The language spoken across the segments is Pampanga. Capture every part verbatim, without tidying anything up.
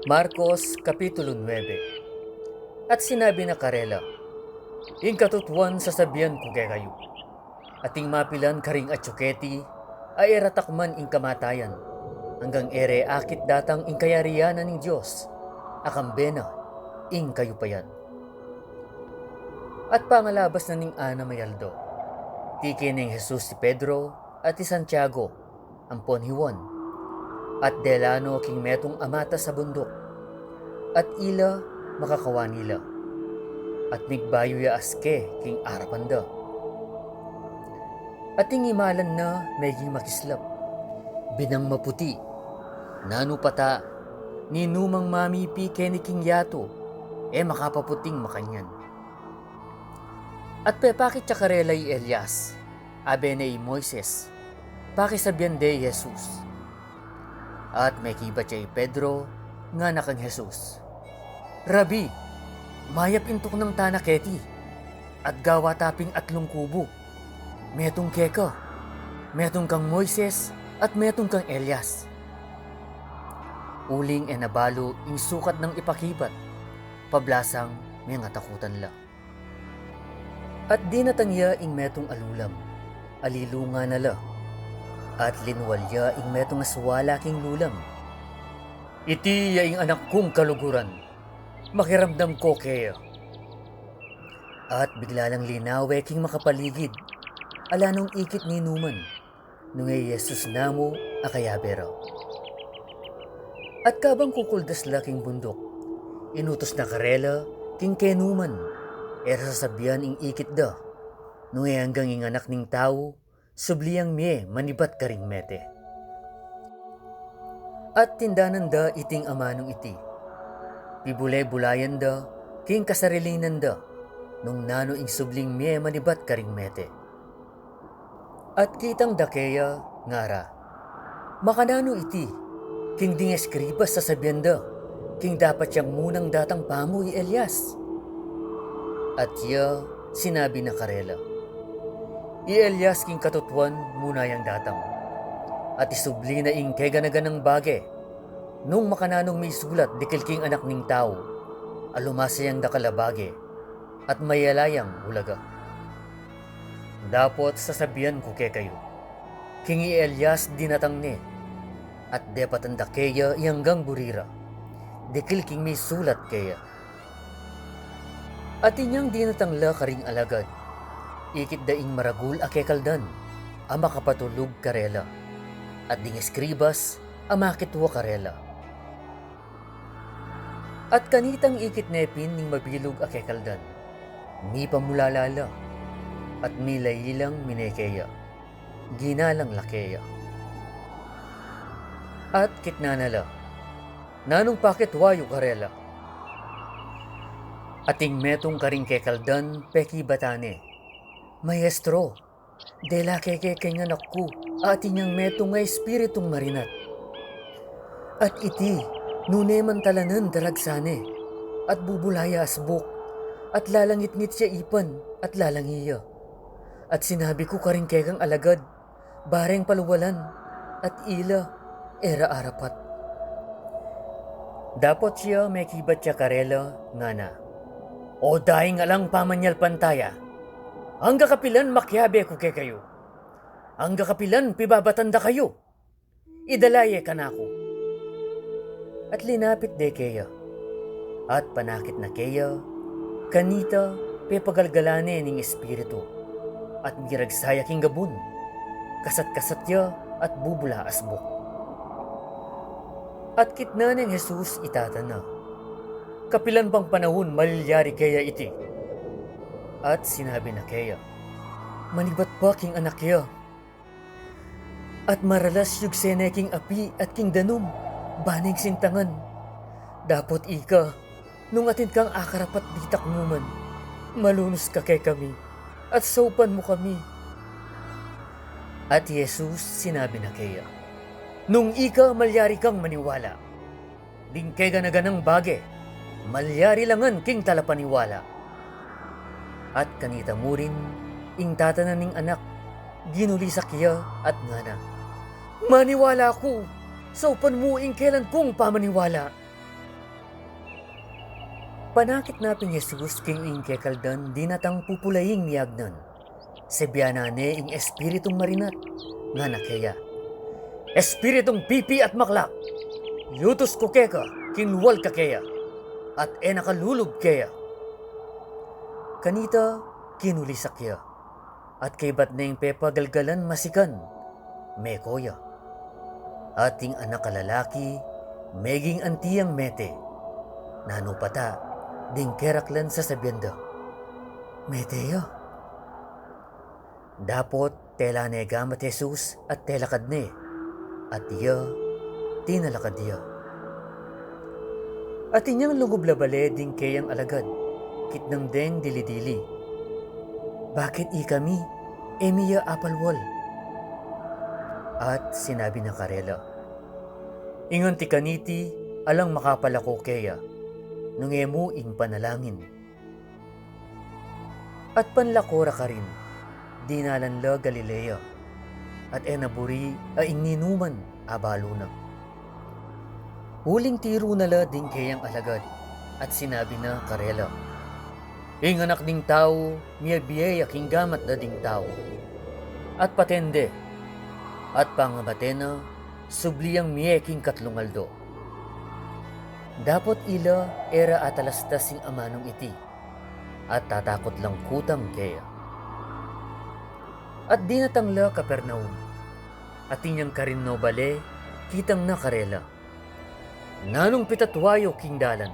Marcos, Kapitulo nuebe. At sinabi na karela, Ing katutuan sasabian ku kekayu, ating mapilan karing atyu keti, a e ra takman ing kamatayan, anggang e re akit datang ing kayarian na ning Dios, a kambe na ing kayupayan. At pangalabas na ning anam a aldo, tiki neng Jesus i Pedro, at i Santiago, ampon i Juan, at dela no king metung a matas a bunduk, at ila makakawan ila, at migbayu ya aske king arapan da. At ing imalan na meging makislap, binang maputi, nanu pa ta, ninumang mamipi keni king yatu, e makapaputing makanyan. At pepakit ya karela i Elias, abe ne i Moises, pakisabian de i Jesus. At mekibat ya i Pedro, ngana kang Jesus, Rabi, mayap ing tuknang tana keti, at gawa ta ping atlung kubu, metung keka, metung kang Moises, at metung kang Elias. Uling e na balu ing sukat nang ipakibat, pablasang mengatakutan la. At dinatang ya ing metung a lulam, alilungan na la, at linual ya ing metung a suala king lulam, Iti ya ing Anak kung kaluguran, makiramdam ko keya. At bigla lang linawe king makapaligid, ala nong ikit ninuman, nung e Jesus namu a kayabe ra. At kabang kukuldas la king bunduk, inutus na karela king kenuman, e ra sasabian ing ikit da, nung e anggang ing Anak ning Tau, subli yang mie manibat karing mete. At tindanan da iting amanung iti, pibule-bulayan da king kasarilinan da, nung nanu ing subling mie manibat karing mete. At kitang da keya, ngara, Makananu iti, king ding eskribas sasabian da, king dapat yang munang datang pamu i Elias? At ya sinabi na karela, I Elias king katutuan muna yang datang, at isubli na ing kegana-ganang bage, nung makananung misulat dikil king Anak ning Tau, a lumasa yang dakal a bage, at mayala yang ulaga. Dapot sasabian ku kekayu, king i Elias dinatang ne, at depatan da keya ing anggang buri ra, dikil king misulat keya. At inyang dinatang la karing alagad, ikit da ing maragul a kekaldan, a makapatulug karela, at ding eskribas, a makitua karela. At kanitang ikit ne pin ning mabilug a kekaldan, mipamulala la, at milayi lang mine keya, ginalang la keya. At kitnan na la, Nanung pakitua yu karela? At ing metung karing kekaldan pekibatan ne, Maestro, dela keke king anak ku, atin yang metung a espiritung marinat. At iti, nune man talanan daragsa ne, at bubula ya asbuk, at lalangitngit ya ipan, at lalangi ya. At sinabi ku karing kekang alagad, bareng paluwalan, at ila, e ra arapat. Dapot ya mekibat ya karela, ngana, O daing alang pamanyalpantaya, angga kapilan makiabe ku kekayu? Angga kapilan pibabatan da kayu? Idala ye kanaku. At linapit de keya, at panakit na keya, kanita pepagalgalan ne ning espiritu, at miragsa ya king gabun, kasat-kasat ya at bubula asbuk. At kitnan neng Jesus i tata na, Kapilan bang panaun malilyari keya iti? At sinabi na keya, Manibat pa king anak ya. At maralas yugse ne king api at king danum, ba neng sintangan. Dapot ika, nung atin kang akarapat ditak mu man, malunus ka kekami, at saupan mu kami. At i Jesus sinabi na keya, Nung ika malyari kang maniwala, ding kegana-ganang bage, malyari la ngan king talapaniwala. At kanita mu rin, ing tata na ning anak, Ginulisak ya at ngana, "Maniwala ku, saupan mu ing kelan kung pamaniwala." Panakit na pin Jesus king ing kekaldan, dinatang pupulaing miagnan. Sebianan ne ing espiritung marinat, ngana keya, "Espiritung pipi at maklak, yutus ku keka king lual ka keya, at e na ka lulub keya." Kanita, kinulisak ya, at kaybat neng pepagalgalan masikan, meko ya. At ing anak a lalaki, meging anti yang mete, nanu pa ta, ding keraklan sasabian da, "Mete ya." Dapot tela ne gamat Jesus at telakad ne, at iya tinalakad ya. At inyang lungub la bale ding keyang alagad, kitnang deng dili-dili, "Bakit ikami e mi ya apalwal?" At sinabi na karela, "Ing anti kaniti alang makapalako keya, nung e mu ing panalangin." At panlako ra karin, dinalan la Galilea, at e na buri a ing ninuman abalu na. Uling tiru na la ding keyang alagad, at sinabi na karela, "Ing Anak ning Tau, miyabie ya king gamat da ding tau. At paten de, at pangamate na, subli yang mie king katlung aldo." Dapot ila e ra atalastas ing amanung iti, at tatakut lang kutang keya. At dinatang la Capernaum, at inyang karin no bale, kitang na karela, "Nanung pitatua yu king dalan?"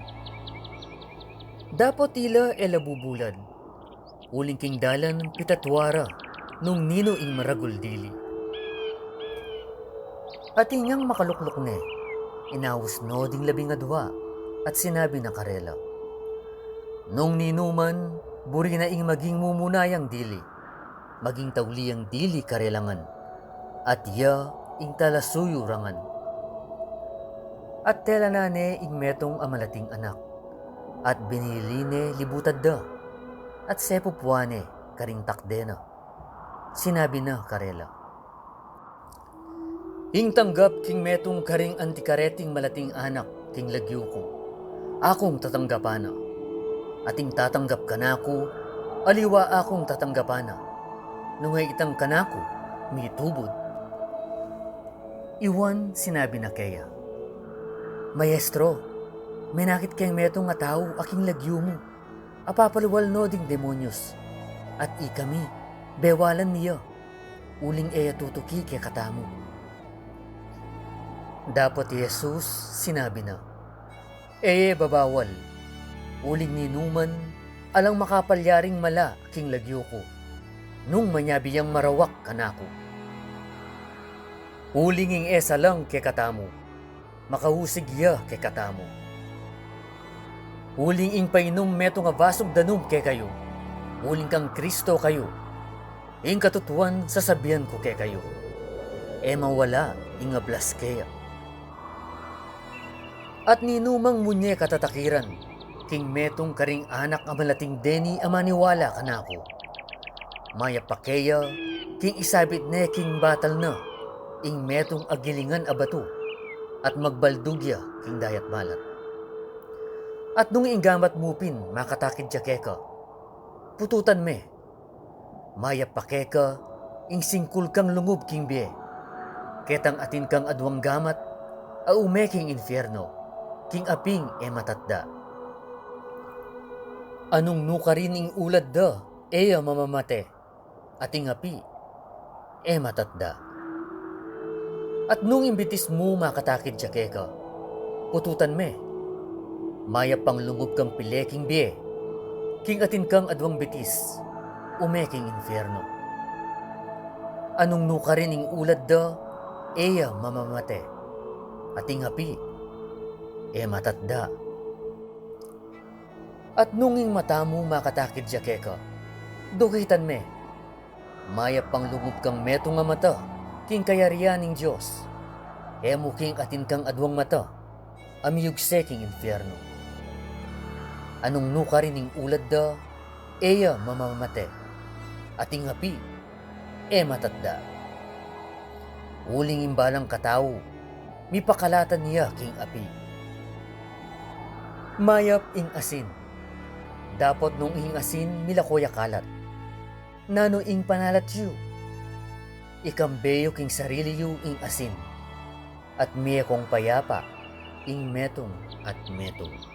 Dapot ila e la bubulad, uling king dalan pitatua ra nung ninu ing maragul dili. At inyang makalukluk ne, inaus no ding labing adua, at sinabi na karela, "Nung ninuman, buri na ing maging mumuna yang dili, maging tauli yang dili karela ngan, at iya ing talasuyu ra ngan." At tela na ne ing metung a malating anak, at binili ne libutad da, at sepupua ne karing takde na. Sinabi na karela, "Ing tanggap king metung karing anti kareting malating anak king lagyu ku, akung tatanggapan na. At ing tatanggap kanaku, aliwa akung tatanggapan na, nung e itang kanaku mitubud." I Juan sinabi na keya, "Maestro, menakit keng metung a tau a king lagyu mu, apapalwal no ding demonyos, at ikami, bewalan mi ya, uling e ya tutuki kekatamu." Dapot i Jesus sinabi na, "E ye babawal, uling ninuman alang makapalyaring mala king lagyu ku, nung manyabi yang marawak kanaku. Uling ing e salang kekatamu, makausig ya kekatamu. Uling ing painum metung a basung danum kekayu, uling kang Kristo kayu, ing katutuan sasabian ku kekayu, e mawala ing ablas keya. At ninumang munye katatakiran king metung karing anak a malating deni a maniwala kanaku, mayap pa keya king isabit ne king batal na ing metung a gilingan a batu, at magbaldug ya king dayat balat. At nung ing gamat mu pin makatakid ya keka, pututan me. Mayap pa keka ing singkul kang lungub king bie, ketang atin kang aduang gamat a ume king infierno, king aping e matatda. Anung nukarin ing ulad da, e ya mamamate, at ing api e matatda. At nung ing bitis mu makatakid ya keka, pututan me. Mayap pang lungub kang pile king bie, king atin kang aduang bitis ume king infierno. Anung nukarin ing ulad da, e ya mamamate, at ing api e matatda. At nung ing mata mu makatakid ya keka, dukitan me. Mayap pang lungub kang metung a mata king kayarian ning Dios, e mu king atin kang aduang mata a miyugse king infierno. Anung nukarin ing ulad da, e ya mamamate, at ing api e matatda. Uling ing balang katau, mipakalatan ya king api. Mayap ing asin, dapot nung ing asin milako ya kalat. Nanu ing panalat yu? Ikambe yu king sarili yu ing asin, at mie kong payapa ing metung at metung.